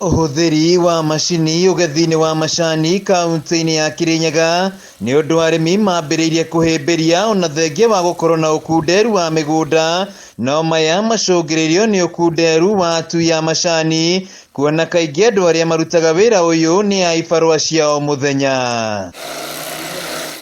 Ũhũthĩri wa macini ũgethi-inĩ wa macani kaunti-inĩ ya Kirinyaga nĩ ũndũ arĩmi mambĩrĩirie kũhĩmbĩria ona thengia wa gũkorwo na ũkunderu wa mĩgũnda, no maya macũngĩrĩirio nĩ ũkunderu wa atui a macani kuona kaingĩ andũ arĩa marutaga wĩra ũyũ nĩ a ibarũa cia o mũthenya.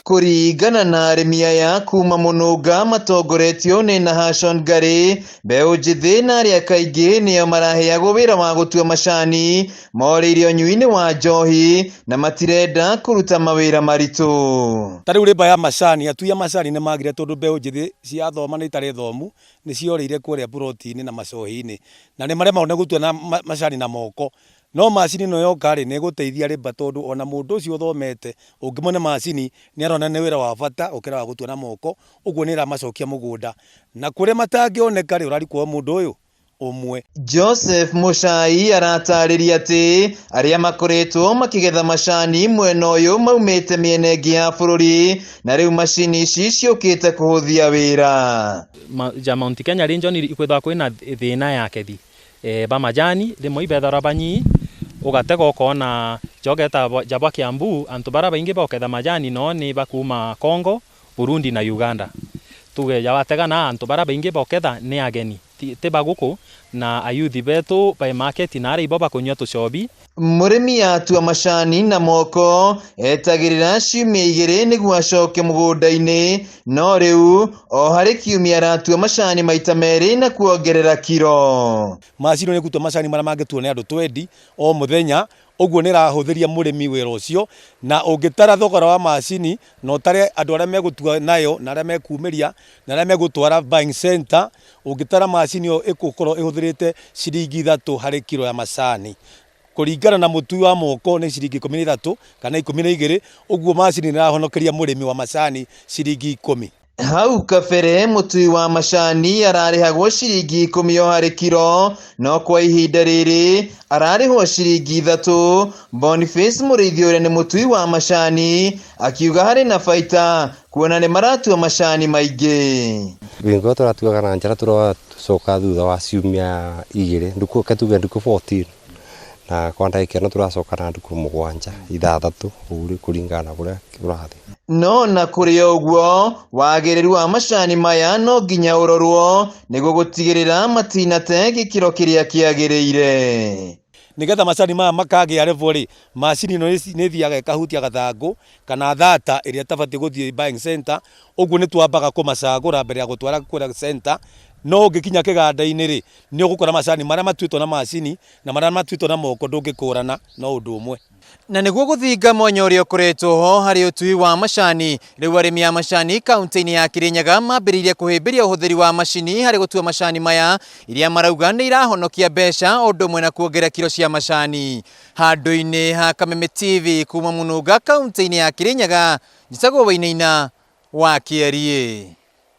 Kũringana na arĩmi aya kuma Mũnũnga matongoretio nĩ Nahashon Ngarĩ, mbeũ njĩthĩ na arĩa kaingĩ nĩo maraheagwo wĩra wa gũtua macani morĩire ũnyui-inĩ wa njohi na matirenda kũruta mawĩra maritũ. Ta rĩu rĩmba ya macani, atui a macani nĩ magire tondũ mbeũ njĩthĩ ciathoma na itarĩ thomu nĩ ciorĩire kũrĩa mburoti-inĩ na macohi-inĩ na nĩ maremagwo nĩ gũtua na macani na moko. No macini ĩno yoka rĩ, nĩ ĩgũteithia rĩmba tondũ ona mũndũ ũcio ũthomete ũngĩmũne macini nĩ arona nĩ wĩra wa bata gũkĩra wa gũtua na moko, ũguo nĩ ĩramacokia mũgũnda. Na kũrĩa matangĩoneka rĩ, ũrarikwo mũndũ ũyũ ũmwe. Joseph Mũcai aratarĩria atĩ arĩa makoretwo makĩgetha macani mwena ũyũ maumĩte mĩena ĩngĩ ya bũrũri na rĩu macini ici ciũkĩte kũhũthia wĩra. Ja Mount Kenya region ikwithwa kwina thina ya akethi ba majani rimwe ibethagwa banyii ugatega ukona jogeta ja bwa Kiambu antu baria baingi boketha majani noo ni bakuma Congo, Burundi na Uganda. Tuge ja watega na antu baria baingi boketha ni ageni ti baguku na ayuthi betu bai market na aria ibo bakunyua tucobi. Mũrĩmi atua macani na moko etagĩrĩra ciumia igĩrĩ nĩguo acoke mũgũnda-inĩ, no rĩu o harĩ kiumia aratua macani maita merĩ na kuongerera kiro. Macini nĩ gũtua macani marĩa mangĩtuo nĩ andũ twendi o mũthenya, ũguo nĩ ĩrahũthĩria mũrĩmi wĩra ũcio, na ũngĩtara thogora wa macini na ũtare andũ arĩa megũtua nayo na arĩa mekumĩria na arĩa megũtwara buying center, ũngĩtara macini ĩyo ĩgũkorwo ĩhũthĩrĩte ciringi 3 harĩ kiro ya macani. Kũringana na mũtui wa moko nĩ ciringi 13 kana 12, ũguo macini nĩ ĩrahonokeria mũrĩmi wa macani ciringi 10. Hau kabere mũtui wa macani ararĩhagwo ciringi 10 o harĩ kiro, no kwa ihinda rĩrĩ ararĩhwo ciringi 3. Boniface Mũrĩithi ũrĩa nĩ mũtui wa macani akiuga harĩ na baita kuona nĩ maratua macani maingĩ. Bingo ĩyo tũratuaga na njara tũracoka thutha wa ciumia igĩrĩ, ndukũ reke tuge ndukũ 14 na kwa ndagĩka ĩno tũracoka na ndukũ 7 6 ũguo kũringana na ũrĩa kũrathiĩ. No na kũrĩ o ũguo wagĩrĩru wa macani maya no nginya ũrorwo nĩguo gũtigĩrĩra matinate gĩkĩro kĩrĩa kĩagĩrĩire. Nĩgetha macani maya makagĩa level rĩ, macini ĩno nĩ ĩthiaga ĩkahutia gathangũ kana thata ĩrĩa ĩtabatiĩ gũthiĩ buying center, ũguo nĩ twambaga kũmacagũra mbere ya gũtwara kũrĩa center, no ũngĩkinya kĩganda-inĩ rĩ, nĩ ũgũkora macani marĩa matuĩtwo na macini na marĩa matuĩtwo na moko ndũngĩkũrana no ũndũ ũmwe. Na nĩguo gũthinga mwanya ũrĩa ũkoretwo ho harĩ ũtui wa macani, rĩu arĩmi a macani kaunti-inĩ ya Kirinyaga mambĩrĩirie kũhĩmbĩria ũhũthĩri wa macini harĩ gũtua macani maya, iria marauga nĩ irahonokia mbeca o ũndũ ũmwe na kuongerera kiro cia macani. Handũ-inĩ ha Kameme TV kuma Mũnũnga kaunti-inĩ ya Kirinyaga, njĩtagwo Wainaina wa Kĩariĩ.